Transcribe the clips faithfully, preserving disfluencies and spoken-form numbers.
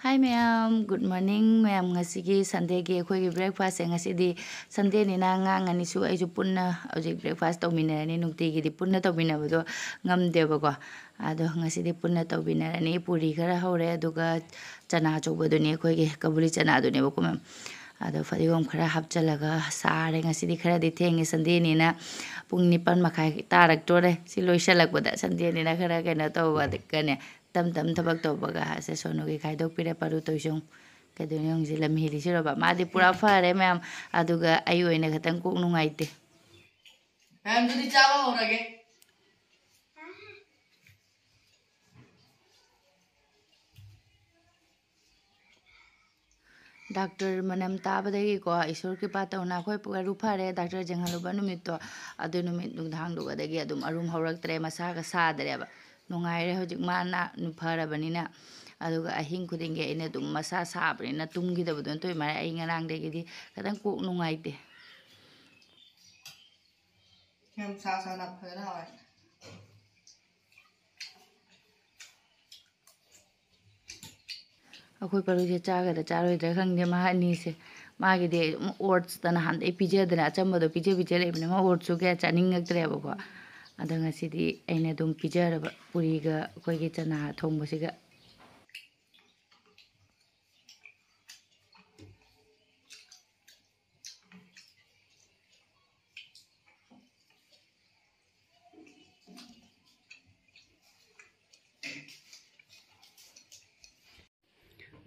Hi ꯃꯌꯥꯝ, good morning ꯃꯌꯥꯝ꯫ ꯉꯁꯤꯒꯤ Sundayꯒꯤ ꯑꯩꯈꯣꯏꯒꯤ breakfastꯁꯦ, ꯉꯁꯤꯗꯤ Sundayꯅꯤꯅ ꯑꯉꯥꯡ ꯑꯅꯤꯁꯨ ꯑꯩꯁꯨ ꯄꯨꯟꯅ ꯍꯧꯖꯤꯛ breakfast ꯇꯧꯃꯤꯟꯅꯔꯅꯤ꯫ ꯅꯨꯡꯇꯤꯒꯤꯗꯤ ꯄꯨꯟꯅ ꯇꯧꯃꯤꯟꯅꯕꯗꯣ ꯉꯝꯗꯦꯕꯀꯣ꯫ ꯑꯗꯣ ꯉꯁꯤꯗꯤ ꯄꯨꯟꯅ ꯇꯧꯃꯤꯟꯅꯔꯅꯤ꯫ ꯄꯨꯔꯤ ꯈꯔ ꯍꯧꯔꯦ, ꯑꯗꯨꯒ ꯆꯅꯥ ꯑꯆꯧꯕꯗꯨꯅꯤ, ꯑꯩꯈꯣꯏꯒꯤ ꯀꯕꯨꯂꯤ ꯆꯅꯥꯗꯨꯅꯦꯕꯀꯣ ꯃꯌꯥꯝ꯫ ꯑꯗꯣ ꯐꯗꯤꯒꯣꯝ ꯈꯔ ꯍꯥꯞꯆꯤꯜꯂꯒ ꯆꯥꯔꯦ꯫ ꯉꯁꯤꯗꯤ ꯈꯔꯗꯤ ꯊꯦꯡꯉꯦ, Sundayꯅꯤꯅ ꯄꯨꯡ ꯅꯤꯄꯥꯟ ꯃꯈꯥꯏ ꯇꯥꯔꯛꯇꯣꯔꯦ꯫ ꯁꯤ ꯂꯣꯏꯁꯤꯜꯂꯛꯄꯗ Sundayꯅꯤꯅ ꯈꯔ ꯀꯩꯅꯣ ꯇꯧꯕꯒꯅꯦ, ꯇꯝ ꯇꯝ ꯊꯕꯛ ꯇꯧꯕꯒ꯫ ꯑꯁꯦ ꯁꯣꯅꯨꯒꯤ ꯈꯥꯏꯗꯣꯛꯄꯤꯔꯦ, ꯄꯥꯔꯨ ꯇꯧꯏꯁꯦ ꯌꯦꯡꯉꯨ꯫ ꯀꯩꯗꯧꯅꯣ ꯌꯦꯡꯉꯨꯁꯦ, ꯂꯝ ꯍꯦꯜꯂꯤꯁꯤꯔꯕ? ꯃꯥꯗꯤ ꯄꯨꯔꯥ ꯐꯔꯦ ꯃꯌꯥꯝ, ꯑꯗꯨꯒ ꯑꯩ ꯑꯣꯏꯅ ꯈꯤꯇꯪ ꯀꯣꯛ ꯅꯨꯡꯉꯥꯏꯇꯦ꯫ ꯃꯌꯥꯝ, ꯑꯗꯨꯗꯤ ꯆꯥꯕ ꯍꯧꯔꯒꯦ꯫ Doctor ꯃꯅꯝ ꯇꯥꯕꯗꯒꯤꯀꯣ, ꯏꯁꯣꯔ ꯀ꯭ꯔꯤꯄꯥ ꯇꯧꯅ ꯑꯩꯈꯣꯏ ꯄꯨ-, ꯄꯥꯔꯨ ꯐꯔꯦ꯫ Doctor ꯌꯦꯡꯍꯜꯂꯨꯕ ꯅꯨꯃꯤꯠꯇꯣ, ꯑꯗꯨ ꯅꯨꯃꯤꯠ ꯅꯨꯡꯗꯥꯡꯗꯨꯒꯗꯒꯤ ꯑꯗꯨꯝ ꯑꯔꯨꯝ ꯍꯧꯔꯛꯇ꯭ꯔꯦ, ꯃꯁꯥꯒ ꯁꯥꯗ꯭ꯔꯦꯕ꯫ ꯅꯨꯡꯉꯥꯏꯔꯦ ꯍꯧꯖꯤꯛ ꯃꯥꯅ ꯐꯔꯕꯅꯤꯅ꯫ ꯑꯗꯨꯒ ꯑꯍꯤꯡ ꯈꯨꯗꯤꯡꯒꯤ ꯑꯩꯅ ꯑꯗꯨꯝ ꯃꯁꯥ ꯁꯥꯕꯅꯤꯅ ꯇꯨꯝꯈꯤꯗꯕꯗꯣ ꯇꯣꯏ ꯃꯥꯔꯦ꯫ ꯑꯩ ꯉꯔꯥꯡꯗꯒꯤꯗꯤ ꯈꯤꯇꯪ ꯀꯣꯛ ꯅꯨꯡꯉꯥꯏꯇꯦ꯫ ꯌꯥꯝ ꯁꯥ ꯁꯥꯅ ꯐꯖꯅ ꯍꯥꯎꯋꯦ꯫ ꯑꯩꯈꯣꯏ ꯄꯔꯨꯁꯦ ꯆꯥꯒꯗ꯭ꯔꯥ ꯆꯥꯔꯣꯏꯗ꯭ꯔꯥ ꯈꯪꯗꯦ, ꯃꯥ ꯑꯅꯤꯁꯦ꯫ ꯃꯥꯒꯤꯗꯤ ꯑꯗꯨꯝ oatsꯇ ꯅꯍꯥꯟꯗꯩ ꯄꯤꯖꯗꯅ, ꯑꯆꯝꯕꯗꯣ ꯄꯤꯖ ꯄꯤꯖ ꯂꯩꯕꯅꯦ꯫ ꯃꯥ oatsꯁꯨ ꯀꯌꯥ ꯆꯥꯅꯤꯡꯉꯛꯇ꯭ꯔꯦꯕꯀꯣ꯫ ꯑꯗꯣ ꯉꯁꯤꯗꯤ ꯑꯩꯅ ꯑꯗꯨꯝ ꯄꯤꯖꯔꯕ, ꯄꯨꯔꯤꯒ ꯑꯩꯈꯣꯏꯒꯤ ꯆꯅꯥ ꯊꯣꯡꯕꯁꯤꯒ꯫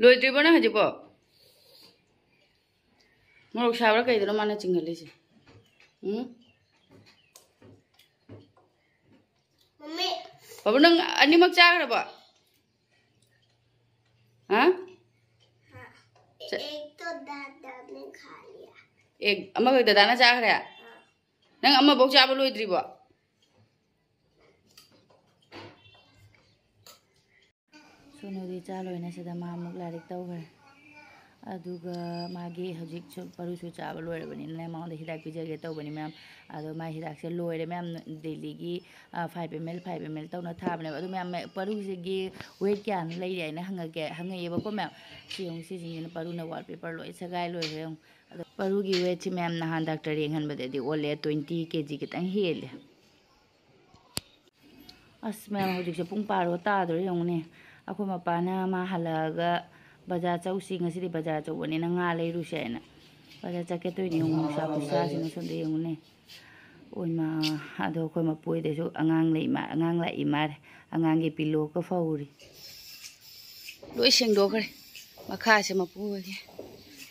ꯂꯣꯏꯗ꯭ꯔꯤꯕꯣ ꯅꯪ ꯍꯧꯖꯤꯛꯄꯣ? ꯃꯣꯔꯣꯛ ꯁꯥꯕ꯭ꯔꯥ ꯀꯩꯗꯅꯣ ꯃꯥꯅ ꯆꯤꯡꯍꯜꯂꯤꯁꯦ? ꯎꯝ? ꯃꯝꯃꯤ꯫ ꯕꯥꯕꯨ, ꯅꯪ ꯑꯅꯤꯃꯛ ꯆꯥꯈ꯭ꯔꯕꯣ? ꯍꯥ? ꯆ- एक तो दादा ने खा लिया। ꯑꯦ, ꯑꯃꯈꯛ ꯗꯗꯥꯅ ꯆꯥꯈ꯭ꯔꯦ? ꯅꯪ ꯑꯃꯐꯥꯎ ꯆꯥꯕ ꯂꯣꯏꯗ꯭ꯔꯤꯕꯣ? ꯁꯣꯅꯨꯗꯤ ꯆꯥ ꯂꯣꯏꯅ ꯁꯤꯗ ꯃꯥ ꯑꯃꯨꯛ ꯂꯥꯏꯔꯤꯛ ꯇꯧꯈ꯭ꯔꯦ꯫ ꯑꯗꯨꯒ ꯃꯥꯒꯤ ꯍꯧꯖꯤꯛꯁꯨ ꯄꯔꯨꯁꯨ ꯆꯥꯕ ꯂꯣꯏꯔꯕꯅꯤꯅ ꯃꯉꯣꯟꯗ ꯍꯤꯗꯥꯛ ꯄꯤꯖꯒꯦ ꯇꯧꯕꯅꯤ ꯃꯌꯥꯝ꯫ ꯑꯗꯣ ꯃꯥ ꯍꯤꯗꯥꯛꯁꯦ ꯂꯣꯏꯔꯦ ꯃꯌꯥꯝ, ꯗꯦꯂꯤꯒꯤ five M L five M L ꯇꯧꯅ ꯊꯥꯕꯅꯦꯕ꯫ ꯑꯗꯨ ꯃꯌꯥꯝ, ꯄꯔꯨꯁꯤꯒꯤ ꯋꯦꯠ ꯀꯌꯥꯅ ꯂꯩꯔꯤ ꯍꯥꯏꯅ ꯍꯪꯉꯛꯀꯦ, ꯍꯪꯉꯛꯑꯦꯕꯀꯣ ꯃꯌꯥꯝ꯫ ꯁꯤ ꯌꯦꯡꯉꯨ, ꯁꯤꯁꯤꯡꯁꯤꯅ ꯄꯔꯨꯅ ꯋꯥꯜꯄꯦꯄꯔ ꯂꯣꯏ ꯁꯦꯒꯥꯏ ꯂꯣꯏꯈ꯭ꯔꯦ ꯌꯦꯡꯉꯨ꯫ ꯑꯗꯣ ꯄꯔꯨꯒꯤ ꯋꯦꯠꯁꯤ ꯃꯌꯥꯝ ꯅꯍꯥꯟ ꯗꯥꯛꯇꯔ ꯌꯦꯡꯍꯟꯕꯗꯗꯤ ꯑꯣꯜꯂꯦ, ꯇ꯭ꯋꯦꯟꯇꯤ ꯀꯦ ꯖꯤ ꯈꯤꯇꯪ ꯍꯦꯜꯂꯦ꯫ ꯑꯁ ꯃꯌꯥꯝ, ꯍꯧꯖꯤꯛꯁꯦ ꯄꯨꯡ ꯕꯥꯔꯣ ꯇꯥꯗꯣꯔꯦ ꯌꯦꯡꯉꯨꯅꯦ꯫ ꯑꯩꯈꯣꯏ ꯃꯄꯥꯅ ꯃꯥ ꯍꯜꯂꯛꯑꯒ ꯕꯖꯥꯔ ꯆꯧꯁꯤ, ꯉꯁꯤꯗꯤ ꯕꯖꯥꯔ ꯆꯧꯕꯅꯤꯅ ꯉꯥ ꯂꯩꯔꯨꯁꯦ ꯍꯥꯏꯅ ꯕꯖꯥꯔ ꯆꯠꯀꯦ ꯇꯧꯔꯤꯅꯦ ꯌꯦꯡꯉꯨ, ꯅꯨꯡꯁꯥ ꯈꯨꯠꯁꯥꯁꯤꯅ꯫ ꯁꯣꯝꯗ ꯌꯦꯡꯉꯨꯅꯦ꯫ ꯑꯣꯏꯃꯥ, ꯑꯗꯣ ꯑꯩꯈꯣꯏ ꯃꯄꯨ ꯍꯣꯏꯗꯁꯨ ꯑꯉꯥꯡ ꯂꯩ ꯃꯥ-, ꯑꯉꯥꯡ ꯂꯥꯛꯏ ꯃꯥꯜꯂꯦ꯫ ꯑꯉꯥꯡꯒꯤ ꯄꯤꯂꯣꯒ ꯐꯧꯔꯤ꯫ ꯂꯣꯏ ꯁꯦꯡꯗꯣꯛꯈ꯭ꯔꯦ ꯃꯈꯥꯁꯦ ꯃꯄꯨ ꯍꯣꯏꯒꯤ꯫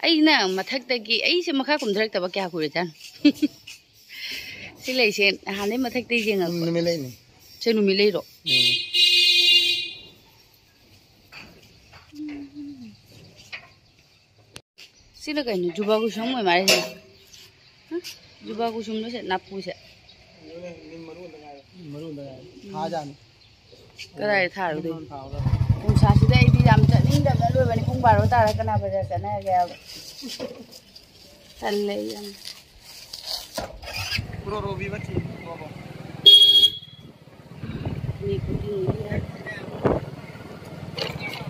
ꯑꯩꯅ ꯃꯊꯛꯇꯒꯤ, ꯑꯩꯁꯦ ꯃꯈꯥ ꯀꯨꯝꯊꯔꯛꯇꯕ ꯀꯌꯥ ꯀꯨꯏꯔꯦ ꯖꯥꯠꯅꯣ꯫ ꯁꯤ ꯂꯩꯁꯦ ꯅꯍꯥꯟꯗꯩ ꯃꯊꯛꯇꯩ ꯌꯦꯡꯉꯛꯄ꯫ ꯅꯨꯃꯤꯠ ꯂꯩꯅꯤ꯫ ꯁꯤ ꯅꯨꯃꯤꯠ ꯂꯩꯔꯣ? ꯎꯝ꯫ ꯁꯤꯅ ꯀꯩꯅꯣ? ꯖꯨꯕꯥ ꯀꯨꯁꯨꯝ ꯑꯣꯏ ꯃꯥꯜꯂꯦ ꯁꯤꯅ꯫ ꯍꯥ? ꯖꯨꯕꯥ ꯀꯨꯁꯨꯝꯂꯣ ꯁꯤ ꯅꯥꯄꯨꯁꯦ? ꯃꯔꯨ ꯑꯝꯗ ꯉꯥꯏꯔꯦ꯫ ꯃꯔꯨ ꯑꯝꯗ ꯉꯥꯏꯔꯦ꯫ ꯎꯝ꯫ ꯊꯥꯖꯥꯠꯅꯤ꯫ ꯀꯗꯥꯏꯗ ꯊꯥꯔꯨꯗꯣꯏꯅꯣ? ꯌꯨꯝꯂꯣꯝꯗ ꯊꯥꯍꯧꯗꯕꯅꯤ꯫ ꯅꯨꯡꯁꯥꯁꯤꯗ ꯑꯩꯗꯤ ꯌꯥꯝ ꯆꯠꯅꯤꯡꯗꯕꯅ ꯂꯣꯏꯕꯅꯤ꯫ ꯄꯨꯡ ꯕꯥꯔꯣ ꯇꯥꯔ ꯀꯅꯥ ꯕꯖꯥꯔ ꯆꯠꯅꯒꯦ ꯍꯥꯏꯕ? ꯇꯜꯂꯦ ꯑꯩ ꯌꯥꯝ꯫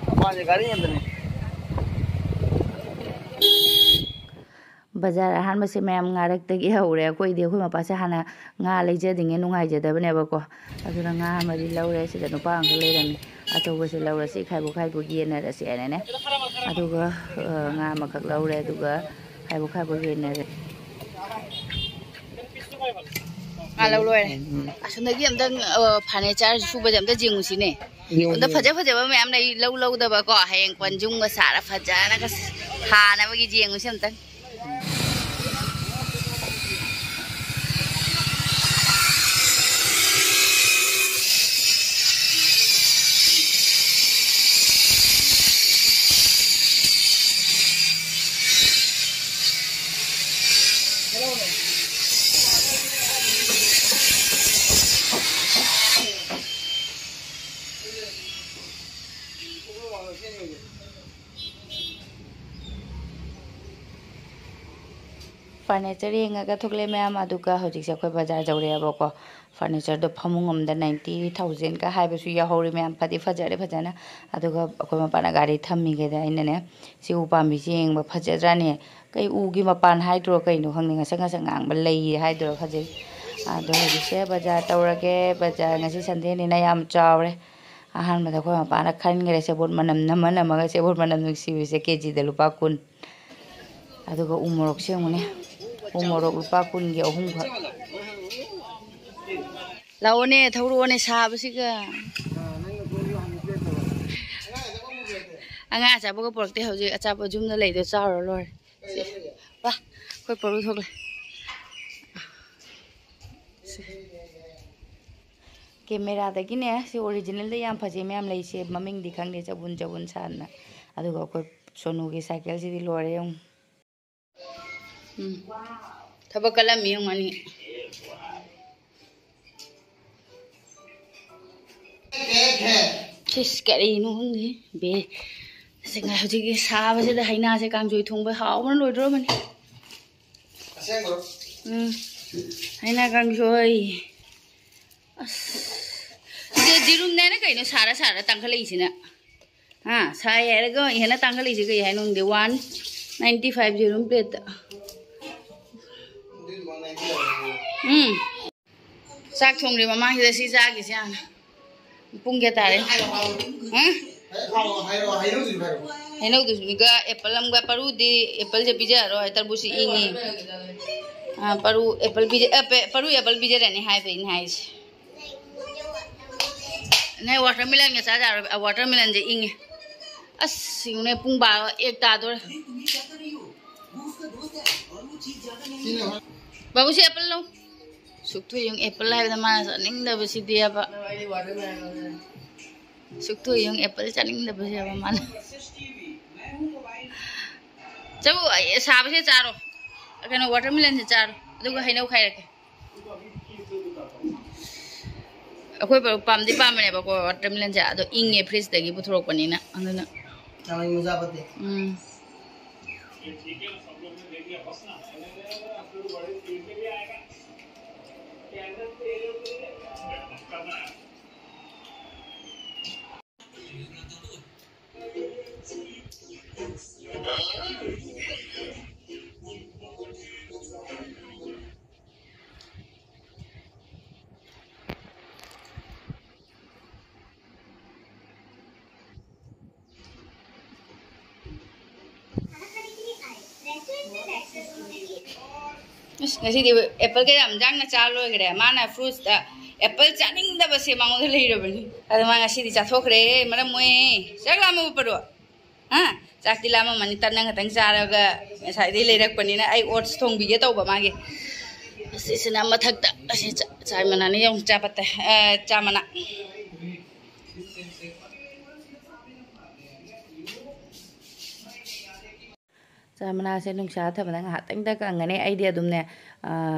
ꯃꯄꯥꯟꯁꯦ ꯒꯥꯔꯤ ꯉꯥꯛꯇꯅꯤ꯫ ꯕꯖꯥꯔ ꯑꯍꯥꯟꯕꯁꯦ ꯃꯌꯥꯝ ꯉꯥꯔꯛꯇꯒꯤ ꯍꯧꯔꯦ꯫ ꯑꯩꯈꯣꯏꯗꯤ ꯑꯩꯈꯣꯏ ꯃꯄꯥꯁꯦ ꯍꯥꯟꯅ ꯉꯥ ꯂꯩꯖꯗ꯭ꯔꯤꯉꯩ ꯅꯨꯡꯉꯥꯏꯖꯗꯕꯅꯦꯕꯀꯣ꯫ ꯑꯗꯨꯅ ꯉꯥ ꯑꯃꯗꯤ ꯂꯧꯔꯦ꯫ ꯁꯤꯗ ꯅꯨꯄꯥ ꯑꯃꯈꯛ ꯂꯩꯔꯝꯃꯤ꯫ ꯑꯆꯧꯕꯁꯦ ꯂꯧꯔꯁꯤ, ꯈꯥꯏꯕꯣꯛ ꯈꯥꯏꯕꯣꯛ ꯌꯦꯟꯅꯔꯁꯤ ꯍꯥꯏꯅꯅꯦ꯫ ꯑꯗꯨꯒ, ꯑ, ꯉꯥ ꯑꯃꯈꯛ ꯂꯧꯔꯦ꯫ ꯑꯗꯨꯒ ꯈꯥꯏꯕꯣꯛ ꯈꯥꯏꯕꯣꯛ ꯌꯦꯟꯅꯔꯦ꯫ ꯉꯥ ꯂꯧ ꯂꯣꯏꯔꯦ꯫ ꯎꯝ, ꯎꯝ꯫ ꯑꯁꯣꯝꯗꯒꯤ ꯑꯝꯇꯪ, ꯑ, ꯐꯔꯅꯤꯆꯔ ꯁꯨꯕꯁꯦ ꯑꯝꯇ ꯌꯦꯡꯉꯨꯁꯤꯅꯦ꯫ ꯌꯦꯡꯉꯨ, ꯑꯝꯇ ꯌꯦꯡꯉꯨ꯫ ꯐꯖ ꯐꯖꯕ ꯃꯌꯥꯝ ꯂꯩ, ꯂꯧ ꯂꯧꯗꯕꯀꯣ꯫ ꯍꯌꯦꯡ ꯀꯣꯟꯖꯨꯝꯒ ꯁꯥꯔ ꯐꯖꯅꯒ ꯊꯥꯅꯕꯒꯤ ꯌꯦꯡꯉꯨꯁꯤ ꯑꯝꯇꯪ꯫ ꯐꯔꯅꯤꯆꯔ ꯌꯦꯡꯉꯒ ꯊꯣꯛꯂꯛꯑꯦ ꯃꯌꯥꯝ꯫ ꯑꯗꯨꯒ ꯍꯧꯖꯤꯛꯁꯦ ꯑꯩꯈꯣꯏ ꯕꯖꯥꯔ ꯌꯧꯔꯛꯑꯦꯕꯀꯣ꯫ ꯐꯔꯅꯤꯆꯔꯗꯣ ꯐꯃꯨꯡ ꯑꯃꯗ ꯅꯥꯏꯟꯇꯤ ꯊꯥꯎꯖꯟꯒ ꯍꯥꯏꯕꯁꯨ ꯌꯥꯎꯍꯧꯔꯤ ꯃꯌꯥꯝ꯫ ꯐꯗꯤ ꯐꯖꯔꯦ ꯐꯖꯅ꯫ ꯑꯗꯨꯒ ꯑꯩꯈꯣꯏ ꯃꯄꯥꯅ ꯒꯥꯔꯤ ꯊꯝꯃꯤꯒꯦꯗ ꯑꯩꯅꯅꯦ, ꯁꯤ ꯎ ꯄꯥꯝꯕꯤꯁꯤ ꯌꯦꯡꯕ ꯐꯖꯗ꯭ꯔꯥꯅꯦ? ꯀꯩ ꯎꯒꯤ ꯃꯄꯥꯟ ꯍꯥꯏꯗ꯭ꯔꯣ ꯀꯩꯅꯣ ꯈꯪꯗꯦ, ꯉꯁꯪ ꯉꯁꯪ ꯉꯥꯡꯕ ꯂꯩ ꯍꯥꯏꯗꯣꯏꯔꯣ ꯐꯖꯩ꯫ ꯑꯗꯣ ꯍꯧꯖꯤꯛꯁꯦ ꯕꯖꯥꯔ ꯇꯧꯔꯒꯦ꯫ ꯕꯖꯥꯔ ꯉꯁꯤ ꯁꯟꯗꯦꯅꯤꯅ ꯌꯥꯝ ꯆꯥꯎꯔꯦ꯫ ꯑꯍꯥꯟꯕꯗ ꯑꯩꯈꯣꯏ ꯃꯄꯥꯅ ꯈꯟꯈ꯭ꯔꯦ ꯁꯦꯕꯣꯠ ꯃꯅꯝ ꯅꯝꯃ ꯅꯝꯃꯒ, ꯁꯦꯕꯣꯠ ꯃꯅꯝ ꯅꯨꯡꯁꯤꯕꯁꯦ ꯀꯦ ꯖꯤꯗ ꯂꯨꯄꯥ ꯀꯨꯟ꯫ ꯑꯗꯨꯒ ꯎ ꯃꯣꯔꯣꯛꯁꯦ ꯌꯦꯡꯉꯨꯅꯦ, ꯎ ꯃꯣꯔꯣꯛ ꯂꯨꯄꯥ ꯀꯨꯟꯒꯤ ꯑꯍꯨꯝꯈꯛ꯫ ꯂꯥꯛꯑꯣꯅꯦ, ꯊꯧꯔꯛꯑꯣꯅꯦ, ꯁꯥꯕꯁꯤꯒ꯫ ꯑꯉꯥꯡ ꯑꯆꯥꯄꯣꯠꯀ ꯄꯨꯔꯛꯇꯦ ꯍꯧꯖꯤꯛ, ꯑꯆꯥꯄꯣꯠ ꯌꯨꯝꯗ ꯂꯩꯗꯣ ꯆꯥꯔꯨꯔ ꯂꯣꯏꯔꯦ꯫ ꯁꯤ, ꯋꯥ, ꯑꯩꯈꯣꯏ ꯄꯔꯨ ꯊꯣꯛꯂꯦ꯫ ꯀꯦꯃꯦꯔꯥꯗꯒꯤꯅꯦ ꯁꯤ ꯑꯣꯔꯤꯖꯤꯅꯦꯜꯗ ꯌꯥꯝ ꯐꯖꯩ ꯃꯌꯥꯝ ꯂꯩꯁꯦ, ꯃꯃꯤꯡꯗꯤ ꯈꯪꯗꯦ, ꯆꯕꯨꯟ ꯆꯕꯨꯟ ꯁꯥꯗꯅ꯫ ꯑꯗꯨꯒ ꯑꯩꯈꯣꯏ ꯁꯣꯅꯨꯒꯤ ꯁꯥꯏꯀꯜꯁꯤꯗꯤ ꯂꯣꯏꯔꯦ ꯌꯦꯡꯉꯨ꯫ ꯎꯝ꯫ ꯊꯕꯛ ꯀꯜꯂꯝꯃꯤ ꯌꯦꯡꯉꯨ ꯑꯅꯤ꯫ ꯁꯤꯁ, ꯀꯔꯤꯅꯣ ꯈꯪꯗꯦ꯫ ꯕꯦ-, ꯑꯁ, ꯉꯥꯏ-, ꯍꯧꯖꯤꯛꯀꯤ ꯁꯥꯕꯁꯤꯗ ꯍꯩꯅꯥꯁꯦ ꯀꯥꯡꯁꯣꯏ ꯊꯣꯡꯕ ꯍꯥꯎꯕꯅ ꯂꯣꯏꯗꯣꯔꯕꯅꯤ꯫ ꯑꯁꯦꯡꯕ꯭ꯔꯣ? ꯎꯝ꯫ ꯍꯩꯅꯥ ꯀꯥꯡꯁꯣꯏ꯫ ꯑꯁ꯫ ꯁꯤꯗ ꯌꯦꯔꯨꯝꯅꯦꯅ ꯀꯩꯅꯣ ꯁꯥꯔ ꯁꯥꯔ ꯇꯥꯡꯈꯠꯂꯛꯏꯁꯤꯅ? ꯍꯥ? ꯁꯥꯏ ꯍꯥꯏꯔꯒ ꯍꯦꯟꯅ ꯇꯥꯡꯈꯠꯂꯛꯏꯁꯦ ꯀꯩ ꯍꯥꯏꯅꯣ ꯈꯪꯗꯦ꯫ ꯋꯥꯟ ꯅꯥꯏꯟꯇꯤ ꯐꯥꯏꯚ ꯌꯦꯔꯨꯝ ꯄ꯭ꯂꯦꯠꯇ꯫ ꯎꯝ꯫ ꯆꯥꯛ ꯊꯣꯡꯗ꯭ꯔꯤ ꯃꯃꯥꯡꯁꯤꯗ ꯁꯤ ꯆꯥꯈꯤꯁꯦ ꯍꯥꯟꯅ꯫ ꯄꯨꯡ ꯀꯌꯥ ꯇꯥꯔꯦ? ꯍꯥ? ꯍꯩꯅꯧꯗꯨꯁꯨꯒ ꯑꯦꯄꯜ ꯑꯃꯒ, ꯄꯔꯨꯗꯤ ꯑꯦꯄꯜꯁꯦ ꯄꯤꯖꯔꯔꯣꯏ, ꯇꯔꯕꯨꯁꯁꯤ ꯏꯪꯉꯤ꯫ ꯑꯥ, ꯄꯔꯨ ꯑꯦꯄꯜ ꯄꯤꯖ-, ꯑꯦ, ꯄꯦ-, ꯄꯔꯨ ꯑꯦꯄꯜ ꯄꯤꯖꯔꯅꯤ ꯍꯥꯏꯕ ꯑꯩꯅ ꯍꯥꯏꯁꯦ꯫ ꯅꯣꯏ ꯋꯥꯇꯔꯃꯦꯂꯟꯒ ꯆꯥ ꯌꯥꯔꯣꯏ, ꯋꯥꯇꯔꯃꯦꯂꯟꯁꯦ ꯏꯪꯉꯦ꯫ ꯑꯁ, ꯌꯦꯡꯉꯨꯅꯦ, ꯄꯨꯡ ꯕꯥꯔꯣ ꯑꯦꯛ ꯇꯥꯗꯣꯔꯦ꯫ ꯕꯥꯕꯨꯁꯤ ꯑꯦꯄꯜ ꯂꯧ꯫ ꯁꯨꯛꯊꯣꯏ ꯌꯦꯡꯉꯨ, ꯑꯦꯄꯜ ꯍꯥꯏꯕꯗ ꯃꯥꯅ ꯆꯥꯅꯤꯡꯗꯕꯁꯤꯗꯤꯕ꯫ ꯁꯨꯛꯊꯣꯏ ꯌꯦꯡꯉꯨ, ꯑꯦꯄꯜ ꯆꯥꯅꯤꯡꯗꯕꯁꯤꯕ ꯃꯥꯅ꯫ ꯆꯧ, ꯑꯩ ꯁꯥꯕꯁꯦ ꯆꯥꯔꯣ꯫ ꯀꯩꯅꯣ, ꯋꯥꯇꯔꯃꯦꯂꯟꯁꯦ ꯆꯥꯔꯣ꯫ ꯑꯗꯨꯒ ꯍꯩꯅꯧ ꯈꯥꯏꯔꯛꯀꯦ꯫ ꯑꯩꯈꯣꯏ ꯄꯥꯝꯗꯤ ꯄꯥꯝꯕꯅꯦꯕꯀꯣ ꯋꯥꯇꯔꯃꯦꯂꯟꯁꯦ, ꯑꯗꯣ ꯏꯪꯉꯦ ꯐ꯭ꯔꯤꯖꯇꯒꯤ ꯄꯨꯊꯣꯔꯛꯄꯅꯤꯅ, ꯑꯗꯨꯅ꯫ ꯎꯝ꯫ ꯑꯁ, ꯉꯁꯤꯗꯤ ꯑꯦꯄꯜꯒ ꯌꯥꯝ ꯌꯥꯡꯅ ꯆꯥ ꯂꯣꯏꯈ꯭ꯔꯦ꯫ ꯃꯥꯅ ꯐ꯭ꯔꯨꯠꯁꯇ ꯑꯦꯄꯜ ꯆꯥꯅꯤꯡꯗꯕꯁꯦ ꯃꯉꯣꯟꯗ ꯂꯩꯔꯕꯅꯤ꯫ ꯑꯗꯣ ꯃꯥ ꯉꯁꯤꯗꯤ ꯆꯥꯊꯣꯛꯈ꯭ꯔꯦ, ꯃꯔꯝ ꯃꯣꯛꯑꯦ꯫ ꯆꯥꯛ ꯂꯥꯝꯃꯕꯣ ꯄꯔꯣ? ꯍꯥ? ꯆꯥꯛꯇꯤ ꯂꯥꯝꯃꯝꯃꯅꯤ, ꯇꯟꯅ ꯈꯛꯇꯪ ꯆꯥꯔꯒ ꯉꯁꯥꯏꯗꯩ ꯂꯩꯔꯛꯄꯅꯤꯅ꯫ ꯑꯩ ꯑꯣꯠꯁ ꯊꯣꯡꯕꯤꯒꯦ ꯇꯧꯕ ꯃꯥꯒꯤ꯫ ꯑꯁꯤꯁꯤꯅ ꯃꯊꯛꯇ, ꯑꯁꯤ ꯆꯥ-, ꯆꯥꯏ ꯃꯅꯥꯅꯤ ꯌꯦꯡꯉꯨ, ꯆꯥ ꯄꯠꯇꯦ꯫ ꯑ, ꯆꯥ ꯃꯅꯥ꯫ ꯆꯥ ꯃꯅꯥꯁꯦ ꯅꯨꯡꯁꯥ ꯊꯝꯕꯗ ꯉꯥꯏꯍꯥꯛꯇꯪꯗ ꯀꯪꯒꯅꯤ꯫ ꯑꯩꯗꯤ ꯑꯗꯨꯝꯅꯦ, ꯑ,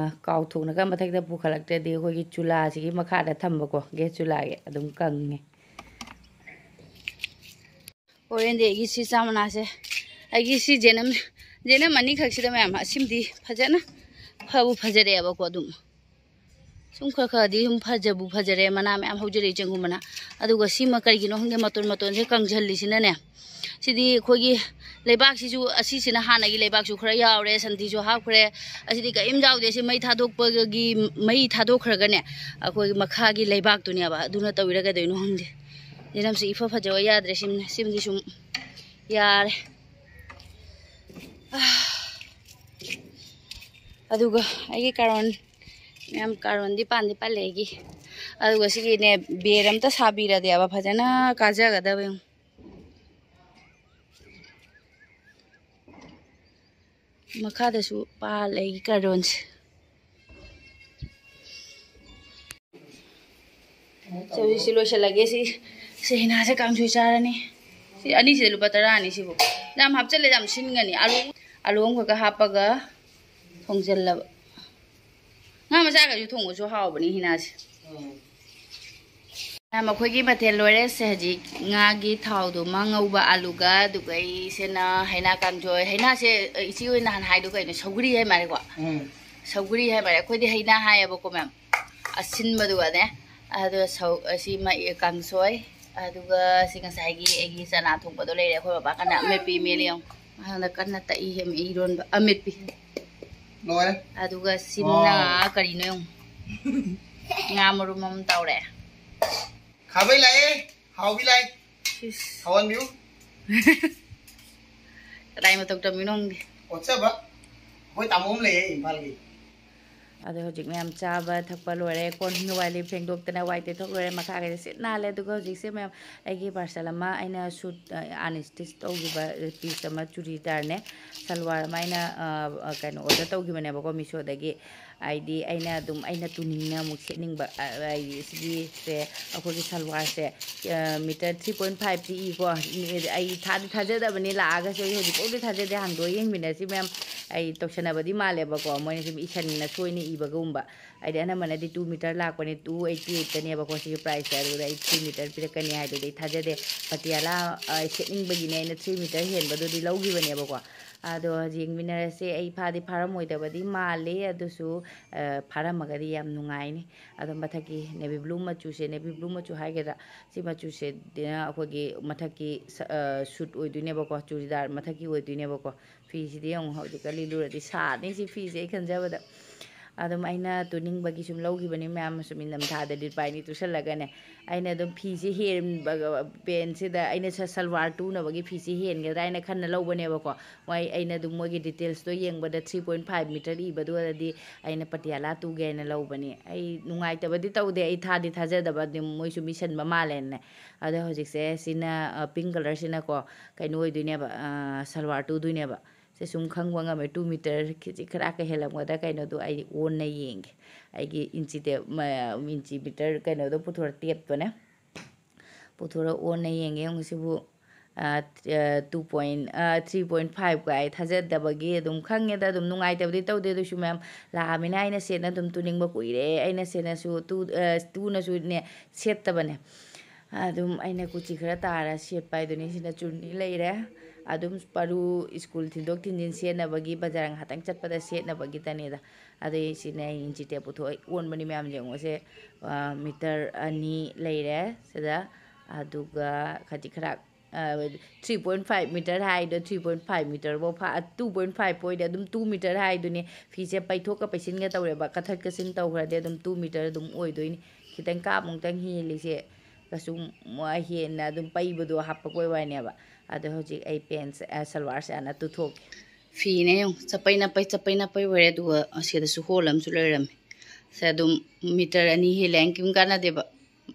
ꯀꯥꯎꯊꯣꯛꯅꯒ ꯃꯊꯛꯇ ꯄꯨꯈꯠꯂꯛꯇ꯭ꯔꯗꯤ ꯑꯩꯈꯣꯏꯒꯤ ꯆꯨꯂꯥꯁꯤꯒꯤ ꯃꯈꯥꯗ ꯊꯝꯕꯀꯣ, ꯒꯦꯁ ꯆꯨꯂꯥꯒꯤ, ꯑꯗꯨꯝ ꯀꯪꯉꯦ꯫ ꯍꯣꯔꯦꯟꯗꯤ ꯑꯩꯒꯤ ꯁꯤ ꯆꯥ ꯃꯅꯥꯁꯦ, ꯑꯩꯒꯤ ꯁꯤ ꯖꯦꯅꯝ, ꯖꯦꯅꯝ ꯑꯅꯤꯈꯛꯁꯤꯗ ꯃꯌꯥꯝ, ꯑꯁꯤꯃꯗꯤ ꯐꯖꯅ ꯐꯕꯨ ꯐꯖꯔꯛꯑꯦꯕꯀꯣ꯫ ꯑꯗꯨꯝ ꯁꯨꯝ ꯈꯔ ꯈꯔꯗꯤ ꯁꯨꯝ ꯐꯖꯕꯨ ꯐꯖꯔꯦ, ꯃꯅꯥ ꯃꯌꯥꯝ ꯍꯧꯖꯔꯛꯏ, ꯆꯦꯡꯒꯨꯝ ꯃꯅꯥ꯫ ꯑꯗꯨꯒ ꯁꯤꯃ ꯀꯔꯤꯒꯤꯅꯣ ꯈꯪꯗꯦ, ꯃꯇꯣꯟ ꯃꯇꯣꯟꯁꯦ ꯀꯪꯁꯤꯜꯂꯤꯁꯤꯅꯅꯦ, ꯁꯤꯗꯤ ꯑꯩꯈꯣꯏꯒꯤ ꯂꯩꯕꯥꯛꯁꯤꯁꯨ, ꯑꯁꯤꯁꯤꯅ ꯍꯥꯟꯅꯒꯤ ꯂꯩꯕꯥꯛꯁꯨ ꯈꯔ ꯌꯥꯎꯔꯦ, ꯁꯟꯊꯤꯁꯨ ꯍꯥꯞꯈ꯭ꯔꯦ꯫ ꯑꯁꯤꯗꯤ ꯀꯔꯤꯝ ꯌꯥꯎꯗꯦ꯫ ꯁꯤ ꯃꯩ ꯊꯥꯗꯣꯛꯄꯒꯤ, ꯃꯩ ꯊꯥꯗꯣꯛꯈ꯭ꯔꯒꯅꯦ, ꯑꯩꯈꯣꯏꯒꯤ ꯃꯈꯥꯒꯤ ꯂꯩꯕꯥꯛꯇꯨꯅꯦꯕ, ꯑꯗꯨꯅ ꯇꯧꯔꯤꯔ ꯀꯩꯗꯧꯔꯤꯅꯣ ꯈꯪꯗꯦ꯫ ꯌꯦꯅꯝꯁꯦ ꯏꯐ ꯐꯖꯕ ꯌꯥꯗ꯭ꯔꯦ꯫ ꯁꯤꯃ-, ꯁꯤꯃꯗꯤ ꯁꯨꯝ ꯌꯥꯔꯦ꯫ ꯑꯗꯨꯒ ꯑꯩꯒꯤ ꯀꯥꯔꯣꯟ, ꯃꯌꯥꯝ ꯀꯥꯔꯣꯟꯗꯤ ꯄꯥꯟꯗꯤ ꯄꯥꯜꯂꯦ ꯑꯩꯒꯤ꯫ ꯑꯗꯨꯒ ꯁꯤꯒꯤꯅꯦ, ꯕꯦꯔ ꯑꯝꯇ ꯁꯥꯕꯤꯔꯗꯤꯕ ꯐꯖꯅ ꯀꯥꯖꯒꯗꯕ ꯌꯦꯡꯉꯨ꯫ ꯃꯈꯥꯗꯁꯨ ꯄꯥꯜꯂꯦ ꯑꯩꯒꯤ ꯀꯥꯔꯣꯟꯁꯦ꯫ ꯁꯤ ꯍꯧꯖꯤꯛꯁꯤ ꯂꯣꯏꯁꯤꯜꯂꯒꯦ꯫ ꯁꯤ, ꯁꯤ ꯍꯩꯅꯥꯁꯦ ꯀꯥꯡꯁꯣꯏ ꯆꯥꯔꯅꯤ꯫ ꯁꯤ ꯑꯅꯤꯁꯤꯗ ꯂꯨꯄꯥ ꯇꯔꯥꯅꯤ ꯁꯤꯕꯨ꯫ ꯌꯥꯝ ꯍꯥꯞꯆꯜꯂꯦ, ꯌꯥꯝ ꯁꯤꯟꯒꯅꯤ꯫ ꯑꯥꯂꯨ, ꯑꯥꯂꯨ ꯑꯃꯈꯛꯀ ꯍꯥꯞꯄꯒ ꯊꯣꯡꯖꯜꯂꯕ꯫ ꯉꯥ ꯃꯆꯥꯒꯁꯨ ꯊꯣꯡꯕꯁꯨ ꯍꯥꯎꯕꯅꯤ ꯍꯩꯅꯥꯁꯦ꯫ ꯃꯈꯣꯏꯒꯤ ꯃꯊꯦꯜ ꯂꯣꯏꯔꯦ꯫ ꯁꯦ, ꯍꯧꯖꯤꯛ ꯉꯥꯒꯤ ꯊꯥꯎꯗꯨꯃ ꯉꯧꯕ, ꯑꯂꯨꯒ, ꯑꯗꯨꯒ ꯑꯩꯁꯤꯅ ꯍꯩꯅꯥ ꯀꯥꯡꯁꯣꯏ꯫ ꯍꯩꯅꯥꯁꯦ, ꯑ, ꯏꯆꯦ ꯍꯣꯏ ꯅꯍꯥꯟ ꯍꯥꯏꯗꯣ ꯀꯩꯅꯣ? ꯁꯧꯒ꯭ꯔꯤ ꯍꯥꯏ ꯃꯥꯜꯂꯦꯀꯣ? ꯎꯝ꯫ ꯁꯧꯒ꯭ꯔꯤ ꯍꯥꯏ ꯃꯥꯜꯂꯦ꯫ ꯑꯩꯈꯣꯏꯗꯤ ꯍꯩꯅꯥ ꯍꯥꯏꯌꯦꯕꯀꯣ, ꯃꯌꯥꯝ꯫ ꯑꯁꯤꯟꯕꯗꯨꯒꯅꯦ꯫ ꯑꯗꯣ ꯁꯧ-, ꯑꯁꯤ ꯃ-, ꯀꯥꯡꯁꯣꯏ꯫ ꯑꯗꯨꯒ ꯁꯤ ꯉꯁꯥꯏꯒꯤ ꯑꯩꯒꯤ ꯆꯅꯥ ꯊꯣꯡꯕꯗꯣ ꯂꯩꯔꯦ꯫ ꯑꯩꯈꯣꯏ ꯕꯕꯥ ꯀꯟꯅ ꯑꯃꯦꯠꯄꯤ ꯃꯦꯠꯂꯤ ꯌꯦꯡꯉꯨ꯫ ꯑꯍꯟꯗ ꯀꯟꯅ ꯇꯛꯏ ꯏꯔꯣꯟꯕ ꯑꯃꯦꯠꯄꯤ꯫ ꯂꯣꯏꯔꯦ꯫ ꯑꯗꯨꯒ ꯁꯤꯝꯅ ꯋꯥꯎ꯫ ꯀꯔꯤꯅꯣ ꯌꯦꯡꯉꯨ꯫ ꯉꯥ ꯃꯔꯨꯝ ꯑꯃ ꯇꯧꯔꯦ꯫ ꯈꯥꯕꯩ ꯂꯥꯛꯑꯦ, ꯍꯥꯎꯕꯤ ꯂꯥꯛꯑꯦ꯫ ꯏꯁ꯫ ꯍꯥꯎꯍꯟꯕꯤꯌꯨ꯫ ꯀꯗꯥꯏ ꯃꯇꯧ ꯇꯝꯃꯤꯅꯣ ꯈꯪꯗꯦ꯫ ꯑꯣꯠꯆꯕ꯫ ꯑꯩꯈꯣꯏ ꯇꯥꯃꯣ ꯑꯃ ꯂꯩꯌꯦ ꯏꯝꯐꯥꯜꯒꯤ꯫ ꯑꯗꯣ ꯍꯧꯖꯤꯛ ꯃꯌꯥꯝ ꯆꯥꯕ ꯊꯛꯄ ꯂꯣꯏꯔꯦ, ꯀꯣꯟ ꯋꯥꯏ ꯂꯣꯏ ꯐꯦꯡꯗꯣꯛꯇꯅ ꯋꯥꯏ ꯇꯩꯊꯣꯛ ꯂꯣꯏꯔꯦ, ꯃꯈꯥꯒꯩꯗꯤ ꯁꯤꯠ ꯅꯥꯜꯂꯦ꯫ ꯑꯗꯨꯒ ꯍꯧꯖꯤꯛꯁꯦ ꯃꯌꯥꯝ ꯑꯩꯒꯤ parcel ꯑꯃ ꯑꯩꯅ suit, ꯑ, unstitch ꯇꯧꯈꯤꯕ piece ꯑꯃ ꯆꯨꯔꯤꯗꯥꯔꯅꯦ, ꯁꯜꯋꯥꯔ ꯑꯃ ꯑꯩꯅ, ꯑ, ꯑ, ꯀꯩꯅꯣ order ꯇꯧꯈꯤꯕꯅꯦꯕꯀꯣ Meeshoꯗꯒꯤ꯫ ꯍꯥꯏꯗꯤ ꯑꯩꯅ ꯑꯗꯨꯝ ꯑꯩꯅ ꯇꯨꯅꯤꯡꯅ ꯑꯃꯨꯛ ꯁꯦꯠꯅꯤꯡꯕ, ꯑ, ꯑꯩ ꯁꯤꯒꯤꯁꯦ ꯑꯩꯈꯣꯏꯒꯤ ꯁꯜꯋꯥꯔꯁꯦ, ꯑ, meter three point five T eco. ꯑꯩ ꯊꯥꯗꯤ ꯊꯥꯖꯗꯕꯅꯤ, ꯂꯥꯛꯑꯒꯁꯨ ꯑꯩ ꯍꯧꯖꯤꯛꯐꯥꯎꯗꯤ ꯊꯥꯖꯗꯦ꯫ ꯍꯥꯡꯗꯣꯛꯑ ꯌꯦꯡꯃꯤꯟꯅꯁꯤ ꯃꯌꯥꯝ꯫ ꯑꯩ ꯇꯧꯁꯟꯅꯕꯗꯤ ꯃꯥꯜꯂꯦꯕꯀꯣ, ꯃꯣꯏꯅ ꯁꯨꯝ ꯏꯁꯟꯅ ꯁꯣꯏꯅ ꯏꯕꯒꯨꯝꯕ꯫ ꯍꯥꯏꯗꯤ ꯑꯅꯝꯕꯅꯗꯤ two meter ꯂꯥꯛꯄꯅꯦ, two eighty eight ꯇꯅꯦꯕꯀꯣ ꯁꯤꯒꯤ price ꯁꯦ꯫ ꯑꯗꯨꯗ ꯑꯩ three meter ꯄꯤꯔꯛꯀꯅꯤ ꯍꯥꯏꯗꯨꯗꯤ ꯑꯩ ꯊꯥꯖꯗꯦ꯫ ꯄꯇꯤꯌꯥꯂꯥ, ꯑ, ꯁꯦꯠꯅꯤꯡꯕꯒꯤꯅꯦ ꯑꯩꯅ three meter ꯍꯦꯟꯕꯗꯨꯗꯤ ꯂꯧꯈꯤꯕꯅꯦꯕꯀꯣ꯫ ꯑꯗꯣ ꯌꯦꯡꯃꯤꯟꯅꯔꯁꯦ꯫ ꯑꯩ ꯐꯥꯗꯤ ꯐꯥꯔꯝꯃꯣꯏꯗꯕꯗꯤ ꯃꯥꯜꯂꯤ, ꯑꯗꯨꯁꯨ, ꯑ, ꯐꯥꯔꯝꯃꯒꯗꯤ ꯌꯥꯝ ꯅꯨꯡꯉꯥꯏꯅꯤ꯫ ꯑꯗꯣ ꯃꯊꯛꯀꯤ navy blue ꯃꯆꯨꯁꯦ, navy blue ꯃꯆꯨ ꯍꯥꯏꯒꯗ꯭ꯔꯥ, ꯁꯤ ꯃꯆꯨꯁꯤꯗꯤꯅ ꯑꯩꯈꯣꯏꯒꯤ ꯃꯊꯛꯀꯤ ꯁ-, ꯑ, suit ꯑꯣꯏꯗꯣꯏꯅꯦꯕꯀꯣ, ꯆꯨꯔꯤꯗꯥꯔ ꯃꯊꯛꯀꯤ ꯑꯣꯏꯗꯣꯏꯅꯦꯕꯀꯣ꯫ ꯐꯤꯁꯤꯗꯤ ꯌꯦꯡꯉꯨ, ꯍꯧꯖꯤꯛꯀ ꯂꯤꯠꯂꯨꯔꯗꯤ ꯁꯥꯅꯤ ꯁꯤ ꯐꯤꯁꯦ ꯑꯩ ꯈꯟꯖꯕꯗ꯫ ꯑꯗꯨꯝ ꯑꯩꯅ ꯇꯨꯅꯤꯡꯕꯒꯤ ꯁꯨꯝ ꯂꯧꯈꯤꯕꯅꯤ ꯃꯌꯥꯝ, ꯁꯨꯝ ꯏꯪꯊꯝꯊꯥꯗ ꯂꯤꯠꯄ ꯍꯥꯏꯅꯤ ꯇꯨꯁꯜꯂꯒꯅꯦ꯫ ꯑꯩꯅ ꯑꯗꯨꯝ ꯐꯤꯁꯦ ꯍꯦꯟꯕ, pant ꯁꯤꯗ ꯑꯩꯅ ꯁ-, ꯁꯜꯋꯥꯔ ꯇꯨꯅꯕꯒꯤ ꯐꯤꯁꯦ ꯍꯦꯟꯒꯗ꯭ꯔꯥ ꯍꯥꯏꯅ ꯈꯟꯅ ꯂꯧꯕꯅꯦꯕꯀꯣ꯫ ꯃꯣꯏ, ꯑꯩꯅ ꯑꯗꯨꯝ ꯃꯣꯏꯒꯤ details ꯇꯣ ꯌꯦꯡꯕꯗ three point five meter ꯏꯕꯗꯨꯗꯗꯤ ꯑꯩꯅ ꯄꯇꯤꯌꯥꯂꯥ ꯇꯨꯒꯦ ꯍꯥꯏꯅ ꯂꯧꯕꯅꯤ꯫ ꯑꯩ ꯅꯨꯡꯉꯥꯏꯇꯕꯗꯤ ꯇꯧꯗꯦ, ꯑꯩ ꯊꯥꯗꯤ ꯊꯥꯖꯗꯕ, ꯑꯗꯨꯝ ꯃꯣꯏꯁꯨ ꯃꯤꯁꯟꯕ ꯃꯥꯜꯂꯦꯅꯅꯦ꯫ ꯑꯗꯣ ꯍꯧꯖꯤꯛꯁꯦ ꯁꯤꯅ, ꯑ, pink colour ꯁꯤꯅꯀꯣ ꯀꯩꯅꯣ ꯑꯣꯏꯗꯣꯏꯅꯦꯕ, ꯑ, ꯁꯜꯋꯥꯔ ꯇꯨꯗꯣꯏꯅꯦꯕ꯫ ꯁꯦ ꯁꯨꯝ ꯈꯪꯕ ꯉꯝꯃꯦ, two meter ꯈꯤꯖꯤꯛ ꯈꯔ ꯀꯩ ꯍꯦꯜꯂꯝꯒꯗ꯭ꯔꯥ ꯀꯩꯅꯣꯗꯣ ꯑꯩ ꯑꯣꯟꯅ ꯌꯦꯡꯒꯦ꯫ ꯑꯩꯒꯤ ꯏꯟꯆꯤ ꯇꯦꯞ, ꯃ-, ꯏꯟꯆꯤ meter ꯀꯩꯅꯣꯗꯣ ꯄꯨꯊꯣꯔ-, tape ꯇꯣꯅꯦ꯫ ꯄꯨꯊꯣꯔ ꯑꯣꯟꯅ ꯌꯦꯡꯒꯦ꯫ ꯌꯦꯡꯉꯨ ꯁꯤꯕꯨ, two point three point five ꯀꯥꯏ ꯊꯥꯖꯗꯕꯒꯤ ꯑꯗꯨꯝ ꯈꯪꯉꯦꯗ꯫ ꯑꯗꯨꯝ ꯅꯨꯡꯉꯥꯏꯇꯕꯗꯤ ꯇꯧꯗꯦ, ꯑꯗꯨꯁꯨ ꯃꯌꯥꯝ ꯂꯥꯛꯑꯃꯤꯅ ꯑꯩꯅ ꯁꯦꯠꯅ ꯑꯗꯨꯝ ꯇꯨꯅꯤꯡꯕ ꯀꯨꯏꯔꯦ꯫ ꯑꯩꯅ ꯁꯦꯠꯅꯁꯨ ꯇꯨ ꯇꯨꯅꯁꯨꯅꯦ ꯁꯦꯠꯇꯕꯅꯦ꯫ ꯑꯗꯨꯝ ꯑꯩꯅ ꯀꯨꯆꯤ ꯈꯔ ꯇꯥꯔ ꯁꯦꯠꯄ ꯍꯥꯏꯗꯨꯅꯤ꯫ ꯁꯤꯅ ꯆꯨꯔꯅꯤ ꯂꯩꯔꯦ꯫ ꯑꯗꯨꯝ ꯄꯔꯨ ꯁ꯭ꯀꯨꯜ ꯊꯤꯟꯗꯣꯛ ꯊꯤꯟꯖꯤꯟ ꯁꯦꯠꯅꯕꯒꯤ ꯕꯖꯥꯔ ꯉꯥꯛꯇꯪ ꯆꯠꯄꯗ ꯁꯦꯠꯅꯕꯒꯤꯗꯅꯤꯗ꯫ ꯑꯗꯨꯏ ꯁꯤꯅ ꯑꯩ ꯏꯟꯆꯤ ꯇꯦꯞ ꯄꯨꯊꯣꯛꯑ ꯑꯣꯟꯕꯅꯤ꯫ ꯃꯌꯥꯝ ꯌꯦꯡꯉꯨꯁꯦ, ꯃꯤꯇꯔ ꯑꯅꯤ ꯂꯩꯔꯦ ꯁꯤꯗ꯫ ꯑꯗꯨꯒ ꯈꯖꯤꯛ ꯈꯔ three point five meter ꯍꯥꯏꯗꯣ three point five meter ꯐꯥꯎ ꯐꯥ two point five ꯑꯣꯏꯗꯤ ꯑꯗꯨꯝ two meter ꯍꯥꯏꯗꯨꯅꯤ꯫ ꯐꯤꯁꯦ ꯄꯩꯊꯣꯛꯀ ꯄꯩꯁꯤꯟꯒ ꯇꯧꯔꯦꯕ, ꯀꯊꯠ ꯀꯠꯁꯤꯟ ꯇꯧꯈ꯭ꯔꯗꯤ ꯑꯗꯨꯝ two meter ꯑꯗꯨꯝ ꯑꯣꯏꯗꯣꯏꯅꯤ꯫ ꯈꯤꯇꯪ ꯀꯥꯞ ꯑꯃꯨꯛꯇꯪ ꯍꯦꯜꯂꯤꯁꯦ ꯀꯩꯁꯨ ꯍꯦꯟꯅ ꯑꯗꯨꯝ ꯄꯩꯕꯗꯣ ꯍꯥꯞꯄꯛꯄꯩ ꯋꯥꯅꯦꯕ꯫ ꯑꯗꯣ ꯍꯧꯖꯤꯛ ꯑꯩ ꯄꯦꯟꯁꯦ, ꯁꯜꯋꯥꯔꯁꯦ ꯍꯥꯟꯅ ꯇꯨꯊꯣꯛꯀꯦ꯫ ꯐꯤꯅꯦ ꯌꯦꯡꯉꯨ, ꯆꯄꯩ ꯅꯄꯩ ꯆꯄꯩ ꯅꯄꯩ ꯑꯣꯏꯔꯦ꯫ ꯑꯗꯨꯒ ꯑꯁꯤꯗꯁꯨ ꯍꯣꯜ ꯑꯃꯁꯨ ꯂꯩꯔꯝꯃꯦ꯫ ꯁꯦ ꯑꯗꯨꯝ ꯃꯤꯇꯔ ꯑꯅꯤ ꯍꯦꯜꯂꯦ ꯍꯥꯏꯅ ꯀꯩꯝ ꯀꯥꯟꯅꯗꯦꯕ꯫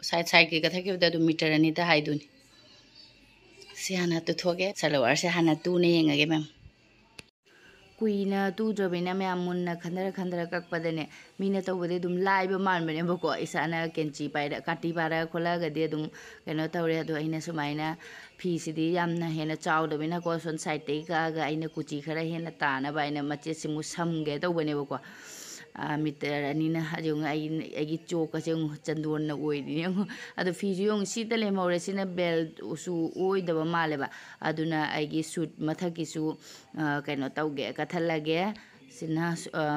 ꯁꯥꯏꯠ ꯁꯥꯏꯠꯀꯤ ꯀꯊꯛꯈꯤꯕꯗ ꯑꯗꯨꯝ ꯃꯤꯇꯔ ꯑꯅꯤꯗ ꯍꯥꯏꯗꯨꯅꯤ꯫ ꯁꯤ ꯍꯥꯟꯅ ꯇꯨꯊꯣꯛꯑꯒꯦ, ꯁꯜꯋꯥꯔꯁꯦ ꯍꯥꯟꯅ ꯇꯨꯅ ꯌꯦꯡꯉꯒꯦ ꯃꯦꯝ꯫ ꯀꯨꯏꯅ ꯇꯨꯗ꯭ꯔꯕꯅꯤꯅ ꯃꯌꯥꯝ ꯃꯨꯟꯅ ꯈꯟꯊꯔ ꯈꯟꯊꯔ ꯀꯛꯄꯗꯅꯦ, ꯃꯤꯅ ꯇꯧꯕꯗꯤ ꯑꯗꯨꯝ ꯂꯥꯏꯕ ꯃꯥꯟꯕꯅꯦꯕꯀꯣ꯫ ꯏꯁꯥꯅ ꯀꯦꯟꯆꯤ ꯄꯥꯏꯔ ꯀꯥꯇꯤ ꯄꯥꯏꯔ ꯈꯣꯠꯂꯛꯑꯒꯗꯤ ꯑꯗꯨꯝ ꯀꯩꯅꯣ ꯇꯧꯔꯦ꯫ ꯑꯗꯣ ꯑꯩꯅ ꯁꯨꯃꯥꯏꯅ ꯐꯤꯁꯤꯗꯤ ꯌꯥꯝꯅ ꯍꯦꯟꯅ ꯆꯥꯎꯗꯕꯅꯤꯅꯀꯣ, ꯁꯣꯝ ꯁꯥꯏꯠꯇꯒꯤ ꯀꯛꯑꯒ ꯑꯩꯅ ꯀꯨꯆꯤ ꯈꯔ ꯍꯦꯟꯅ ꯇꯥꯅꯕ ꯑꯩꯅ ꯃꯆꯦꯠꯁꯤꯃꯨꯛ ꯁꯝꯒꯦ ꯇꯧꯕꯅꯦꯕꯀꯣ꯫ ꯃꯤꯇꯔ ꯑꯅꯤꯅ ꯍꯧꯖꯤꯛ ꯌꯦꯡꯉꯨ, ꯑꯩ, ꯑꯩꯒꯤ ꯆꯣꯛꯀꯁꯦ ꯌꯦꯡꯉꯨ, ꯆꯟꯗꯣꯟꯅ ꯑꯣꯏꯔꯤꯅꯦ ꯌꯦꯡꯉꯨ꯫ ꯑꯗꯣ ꯐꯤꯁꯨ ꯌꯦꯡꯉꯨ, ꯁꯤꯗ ꯂꯦꯝꯍꯧꯔꯦ꯫ ꯁꯤꯅ ꯕꯦꯜꯁꯨ ꯑꯣꯏꯗꯕ ꯃꯥꯜꯂꯦꯕ꯫ ꯑꯗꯨꯅ ꯑꯩꯒꯤ ꯁꯨꯠ ꯃꯊꯛꯀꯤꯁꯨ ꯀꯩꯅꯣ ꯇꯧꯒꯦ, ꯀꯠꯊꯠꯂꯒꯦ꯫ ꯁꯤꯅ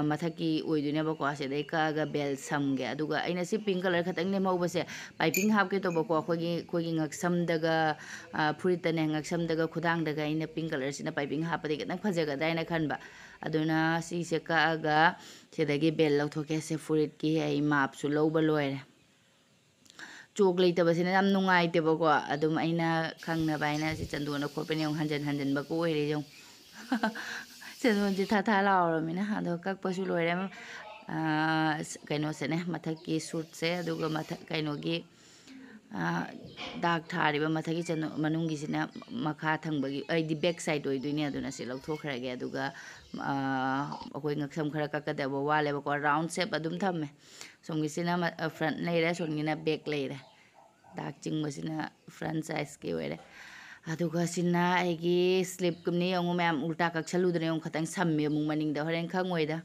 ꯃꯊꯛꯀꯤ ꯑꯣꯏꯗꯣꯏꯅꯦꯕꯀꯣ꯫ ꯁꯤꯗꯩ ꯀꯛꯑꯒ ꯕꯦꯜ ꯁꯝꯒꯦ꯫ ꯑꯗꯨꯒ ꯑꯩꯅ ꯁꯤ ꯄꯤꯡ ꯀꯂꯔ ꯈꯛꯇꯪ ꯂꯦꯝꯍꯧꯕꯁꯦ ꯄꯥꯏꯄꯤꯡ ꯍꯥꯞꯀꯦ ꯇꯧꯕꯀꯣ꯫ ꯑꯩꯈꯣꯏꯒꯤ, ꯑꯩꯈꯣꯏꯒꯤ ꯉꯛꯁꯝꯗꯒ, ꯐꯨꯔꯤꯠꯇꯅꯦ, ꯉꯛꯁꯝꯗꯒ ꯈꯨꯗꯥꯡꯗꯒ ꯑꯩꯅ ꯄꯤꯡ ꯀꯂꯔꯁꯤꯅ ꯄꯥꯏꯄꯤꯡ ꯍꯥꯞꯄꯗꯤ ꯈꯤꯇꯪ ꯐꯖꯒꯗ꯭ꯔꯥ ꯍꯥꯏꯅ ꯈꯟꯕ꯫ ꯑꯗꯨꯅ ꯁꯤꯁꯦ ꯀꯛꯑꯒ ꯁꯤꯗꯒꯤ ꯕꯦꯜ ꯂꯧꯊꯣꯛꯀꯦ꯫ ꯁꯦ ꯐꯨꯔꯤꯠꯀꯤ ꯑꯩ ꯃꯥꯞꯁꯨ ꯂꯧꯕ ꯂꯣꯏꯔꯦ꯫ ꯆꯣꯛ ꯂꯩꯇꯕꯁꯤꯅ ꯌꯥꯝ ꯅꯨꯡꯉꯥꯏꯇꯦꯕꯀꯣ꯫ ꯑꯗꯨꯝ ꯑꯩꯅ ꯈꯪꯅꯕ ꯍꯥꯏꯅ ꯁꯤ ꯆꯟꯗꯣꯟꯅ ꯈꯣꯠꯄꯅꯦ꯫ ꯌꯦꯡꯉꯨ, ꯍꯟꯖꯟ ꯍꯟꯖꯟꯕ ꯀꯣꯏꯔꯦ ꯌꯦꯡꯉꯨ꯫ ꯆꯟꯗꯣꯟꯁꯦ ꯊꯥ ꯊꯥ ꯂꯥꯎꯔꯕꯅꯤꯅ꯫ ꯑꯗꯣ ꯀꯛꯄꯁꯨ ꯂꯣꯏꯔꯦ꯫ ꯀꯩꯅꯣꯁꯤꯅꯦ, ꯃꯊꯛꯀꯤ ꯁꯨꯠꯁꯦ, ꯑꯗꯨꯒ ꯃꯊꯛ ꯀꯩꯅꯣꯒꯤ ꯗꯥꯛ ꯊꯥꯔꯤꯕ ꯃꯊꯛꯀꯤ ꯆꯟꯗꯣꯟ ꯃꯅꯨꯡꯒꯤꯁꯤꯅ ꯃꯈꯥ ꯊꯪꯕꯒꯤ, ꯑꯩꯗꯤ ꯕꯦꯛ ꯁꯥꯏꯠ ꯑꯣꯏꯗꯣꯏꯅꯦ꯫ ꯑꯗꯨꯅ ꯁꯤ ꯂꯧꯊꯣꯛꯈ꯭ꯔꯒꯦ꯫ ꯑꯗꯨꯒ ꯑꯩꯈꯣꯏ ꯉꯛꯁꯝ ꯈꯔ ꯀꯛꯀꯗꯕ ꯋꯥꯠꯂꯦꯕꯀꯣ꯫ ꯔꯥꯎꯟ ꯁꯦꯞ ꯑꯗꯨꯝ ꯊꯝꯃꯦ꯫ ꯁꯣꯝꯒꯤꯁꯤꯅ ꯐ꯭ꯔꯟ ꯂꯩꯔꯦ, ꯁꯣꯝꯒꯤꯅ ꯕꯦꯛ ꯂꯩꯔꯦ꯫ ꯗꯥꯛ ꯆꯤꯡꯕꯁꯤꯅ ꯐ꯭ꯔꯟ ꯁꯥꯏꯖꯀꯤ ꯑꯣꯏꯔꯦ꯫ ꯑꯗꯨꯒ ꯁꯤꯅ ꯑꯩꯒꯤ ꯁ꯭ꯂꯤꯞꯀꯨꯝꯅꯤ꯫ ꯌꯦꯡꯉꯨ ꯃꯌꯥꯝ, ꯎꯜꯇꯥ ꯀꯛꯁꯜꯂꯨꯗꯅ ꯌꯦꯡꯉꯨ, ꯈꯇꯪ ꯁꯝꯃꯦ ꯑꯃꯨꯛ ꯃꯅꯤꯡꯗ, ꯍꯣꯔꯦꯟ ꯈꯪꯉꯣꯏꯗ꯫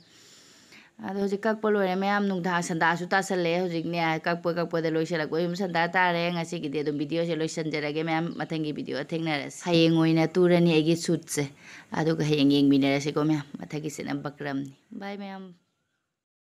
ꯑꯗꯣ ꯍꯧꯖꯤꯛ ꯀꯛꯄ ꯂꯣꯏꯔꯦ ꯃꯌꯥꯝ꯫ ꯅꯨꯡꯗꯥꯡ ꯁꯟꯗꯥꯁꯨ ꯇꯥꯁꯜꯂꯛꯑꯦ ꯍꯧꯖꯤꯛꯅꯦ꯫ ꯀꯛꯄ ꯀꯛꯄꯗ ꯂꯣꯏꯁꯤꯜꯂꯛꯄ ꯌꯨꯝ ꯁꯟꯗꯥ ꯇꯥꯔꯦ꯫ ꯉꯁꯤꯒꯤꯗꯤ ꯑꯗꯨꯝ ꯚꯤꯗꯤꯑꯣꯁꯦ ꯂꯣꯏꯁꯤꯟꯖꯔꯒꯦ ꯃꯌꯥꯝ꯫ ꯃꯊꯪꯒꯤ ꯚꯤꯗꯤꯑꯣ ꯊꯦꯡꯅꯔꯁꯤ꯫ ꯍꯌꯦꯡ ꯑꯣꯏꯅ ꯇꯨꯔꯅꯤ ꯑꯩꯒꯤ ꯁꯨꯠꯁꯦ꯫ ꯑꯗꯨꯒ ꯍꯌꯦꯡ ꯌꯦꯡꯃꯤꯟꯅꯔꯁꯤꯀꯣ ꯃꯌꯥꯝ꯫ ꯃꯊꯛꯀꯤꯁꯤꯅ ꯕꯀ꯭ꯔꯝꯅꯤ꯫ ꯕꯥꯏ ꯃꯌꯥꯝ꯫